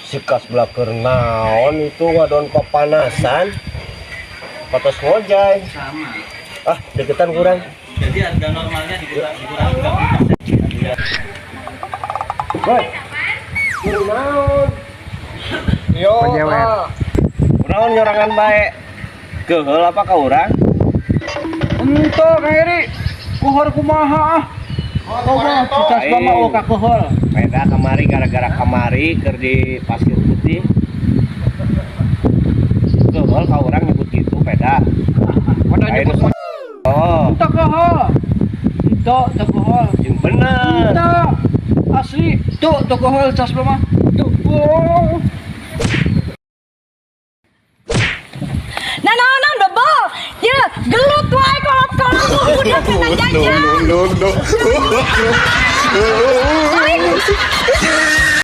Si Kasbla keur naon itu ngadon kepanasan. Patos ngojay. Sama. Ah, deketan kurang. Jadi harga normalnya dikurangi 30%. Woi. Keur naon? Yo, Penyewer. ah. Kunaon nyorangan bae? Keheul apa ka urang? Ento Kang Heri. Kuhor kumaha ah? Kau mah si Casba mah oh kakohol. Beda kamari, gara-gara kamari keur di Pasir Putih. Keheul ka urang nyebut gitu beda. Pada Ayo, nyebut Oh, ento kohol. Ento teu kohol. yang bener. Ento asli tuh teu kohol Casba mah. Tuh. Oh. Nah, nah, nah, double. Ya, gelut wae kolot-kolot udah kena jajan. No, no, no. Lain.